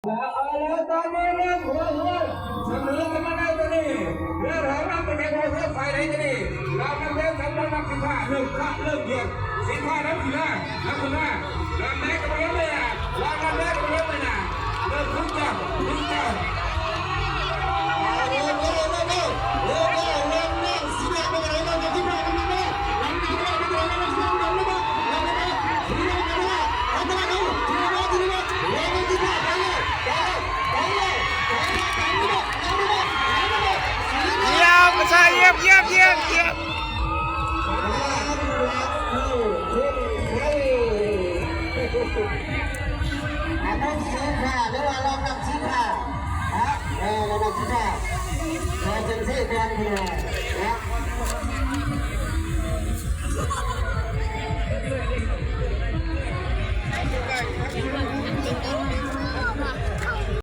ເອົາລະ ຕອນນີ້ເລີ່ມຫົວເຮືອນ ສະເໜີກັນມາໄດ້ຕອນນີ້ ເຮືອນຂອງນຳໄປແຂ່ງຫົວເຮືອນຝ່າຍໃດກໍດີ ລາວນຳແລ້ວສຳລັບນັກສິນຄ້າ ເລີ່ມຄະເລີ່ມຫຽນ ສິນຄ້ານຳຂຶ້ນມາ ນຳຂຶ້ນມາ ລາວນຳແລ້ວກໍບໍ່ເລີ່ມເລີຍນະ ລາວນຳແລ້ວກໍບໍ່ເລີ່ມເລີຍນະ ເລີ່ມຂຶ້ນຈາກຂຶ້ນຈາກ ຢ້ຽມ ປະຊາ ຢ້ຽມ ຢ້ຽມ ຢ້ຽມ ຢ້ຽມ. ອັນນັ້ນສີຟ້າ ຫຼືວ່າລອງນຳສີຟ້າ ຮະ ເອີ ລອງນຳສີຟ້າ ຂໍເປັນເຊກ່ອນ ພີ່ນ້ອງ ນະ.